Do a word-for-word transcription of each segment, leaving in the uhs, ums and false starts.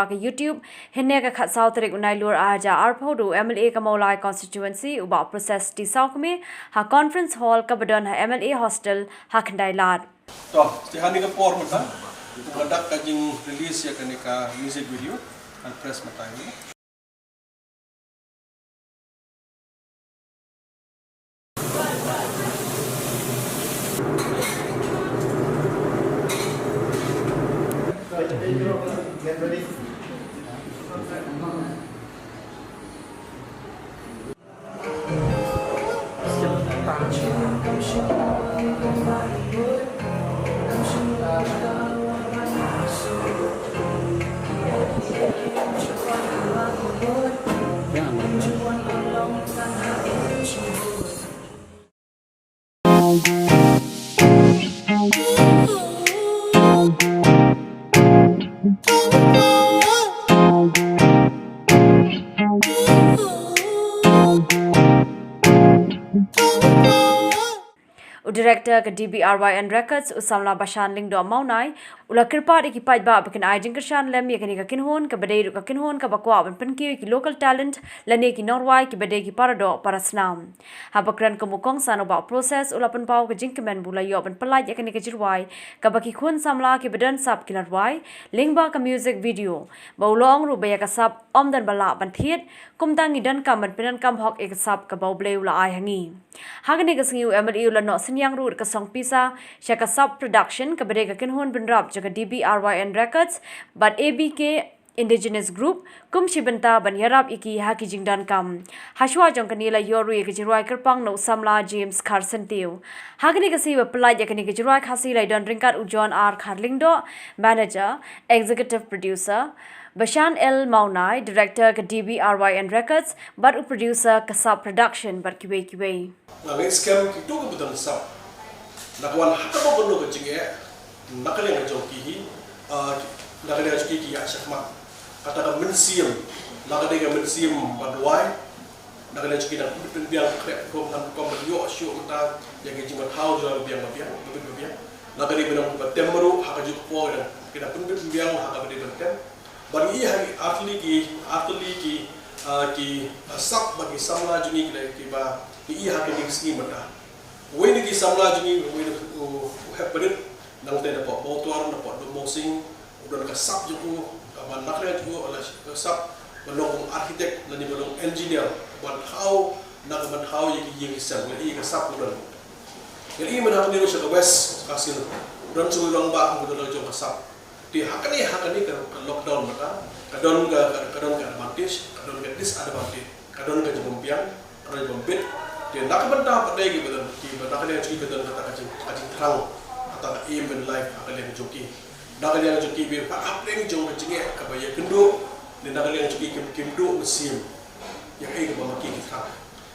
ka YouTube, hynne ka khatsaw tarik u Nailur arhajar arphew da u M L A ka Mawlai Constituency u Bah Proses T Sawkmie, ha Conference Hall kaba don ha M L A Hostel ha Khyndai Lad. To, te ha kane ka por mynta, u conduct ka jing release ïa kane ka music video, and press mynta ïa. U director ka D B R Y N Records, u samla Bashan Lyngdoh Mawnai, u la kyrpad ïa ki paidbah ba kin ai jingkyrshan lem ïa kane ka kynhun kaba dei ruh ka kynhun kaba kwah ban pynkiew ïa ki local talent lane ki nongrwai kiba dei ki paradoh parasnam. Haba kren kum u kongsan u Bah Proses u la pynpaw ka jingkmen ba u la ïoh ban pyllait ïa kane ka jingrwai kaba ki khun samla kiba don sap ki la rwai lyngba ka music video, ba u la ong ruh ba ïa ka sap ym don ba lah ban thied, kumta ngi donkam ban pyndonkam hok ïa ka sap kaba U Blei u la ai ha ngi. Ha kane ka sngi u M L A u la noh synñiang ruh da ka song pisa sha ka Sap Production kaba dei ka kynhun bynrap jong ka D B R Y N Records bad A B K Indigenous Group kum shi bynta ban ïarap ïa ki ha ki jingdonkam. Hashwa jong kane la ïoh ruh ïa ka jingrwai kyrpang na u samla James Kharsyntiew. Ha kane ka sngi ba pyllait ïa kane ka jingrwai Khasi la ïadon ryngkat u John R Kharlyngdoh, Manager, Executive Producer, Bashan L Mawnai, Director ka D B R Y N Records, bad u Producer ka Sap Production bad kiwei kiwei. Nga ngeit skhem kito kiba don sap, na ka wan ha kaba kano ka jingeh, na ka liang ka jong ki hi, ah, na ka liang jong ki ki ïa shakmat. Kata ka mynsiem, na ka dei ka mynsiem ban duwai, na ka liang jong ki dang pynbit pynbiang, khreh kum, han kum ban ïoh shuh mynta ïa ki jingbatai jong ki biang ba biang, ba biang ba biang. Na ka dei ban ong ba tem ruh ha ka juh ka por, ki dang pynbit pynbiang ha kaba dei ban tem. Bad ngi ïohi ha ki artylli ki, artylli ki, ah, ki, ah, sap bad ki samla jong ngi ki la, kiba ngi ïohi ha kine ki sngi mynta. Uwei na ki samla jong ngi, uwei na u, u hep barit, nangta na poh Mawtwar, na poh Dong Mawsing, u don ka sap jong u, kaba na ka liang jong u, la sap ban long kum architect, lane ban long engineer, ban thaw, na ka ban thaw ïa ki ïing ki sem, ngi ïohi ka sap u don. Ngi ïohi mynta ha kane ruh sha ka West Khasi, u don shuh u rangbah, u don la jong ka sap. Te ha kane, ha kane ka, ka lockdown mynta, ka don ka, ka, ka don ka advantage, ka don ka disadvantage, ka don ka jingbymbiang, ka don jingbym bit. Te na ka bynta pat de kiba don, kiba na ka liang jong ki ka don kata ka jing, ka jingthrang, kata ka aim in life ha ka liang jong ki. Na ka liang jong ki ba ha pdeng jong ka jingeh kaba ïakynduh, ne na ka liang jong ki kim, kim duh mynsiem ïa kaei kaba ma ki ki thrang.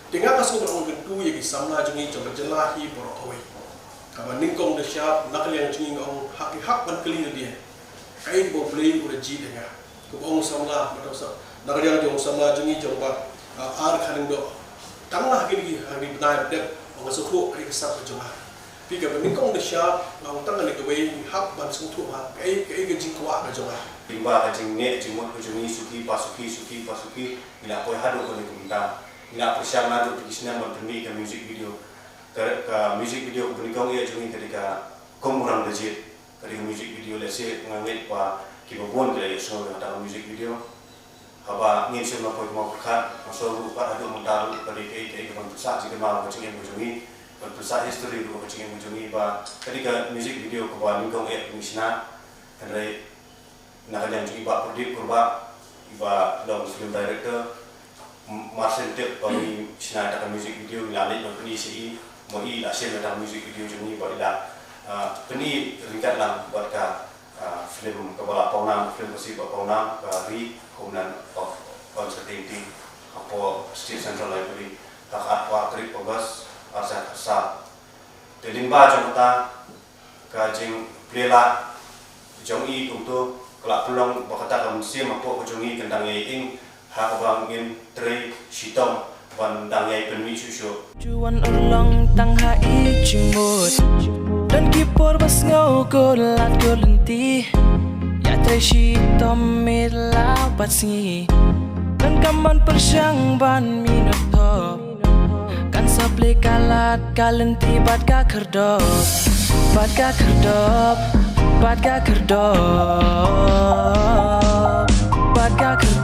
Te nga ka sngewbha ban ong kyntu ïa ki samla jong ngi jong ka jylla hi baroh kawei. Kaba nyngkong nyngshap na ka liang jong ngi nga ong ha ki hap ban kylli lade. Kaei kaba U Blei u la jied ïa nga. Kaba ong samla, ba dang sap. Na ka liang jong samla jong ngi jong Bah, ah, R Kharlyngdoh. Tang la ha kine ki, ha kine ki bnai ba dep, ba nga sngewthuh kaei ka sap ka jong nga. Phi kaba nyngkong nyngshap, nga ong tang kane kawei, ngi hap ban sngewthuh ba kaei, kaei ka jingkwah ka jong nga. Lyngba ka jingngeit jingmut ka jong ngi suki pa suki, suki pa suki, ngi la poi haduh kane ka bynta. Ngi la pyrshang naduh ki snem ban pynmih ka music video. Ka, ka music video kaba nyngkong ïa jong ngi ka dei ka Kum U Rang Da Jied. Ka dei ka music video lehse nga ngeit ba kiba bun ki la ïohsngew ïa kata ka music video. Haba ngin shim na poi mawpyrkhat, nga sngew ruh pat haduh mynta ruh ka dei kaei kaei kaban pynsah jingkynmaw ka jingim ka jong ngi, ban pynsah history ruh ka jingim ka jong ngi ba ka dei ka music video kaba nyngkong eh ka ngi shna. Hynrei na ka liang jong i Bah Pradip Kurbah, iba long film director, m-, mar shen tip ba ngi shna ïa kata ka music video, ngi la leit ban pyni sha i, mo i la shim ïa kata ka music video jong ngi ba i la, ah, pyni ryngkat lang bad ka, ah, film kaba la pawnam, film Khasi ba pawnam, ka Ri, Homeland of Uncertainty, hapoh State Central Library, ha ka arphew ar tarik August, arhajar arphew saw. Te lyngba jong kata, ka jingplie lad jong i kumto, ka la pynlong ba kata ka mynsiem hapoh ka jong i kan dang ïai ing, ha kaba ngin trei shitom ban dang ïai pynmih shuh shuh. Ju wan urlong tang ha i jingmut. Don ki por ba sngew ko lad ko lynti. Trei shitom miet la bad sngi. Donkam ban pyrshang ban minot thop. Kan sa plie ka lad ka lynti bad ka khyrdop. Bad ka khyrdop. Bad ka khyrdop. Bad ka khyrdop.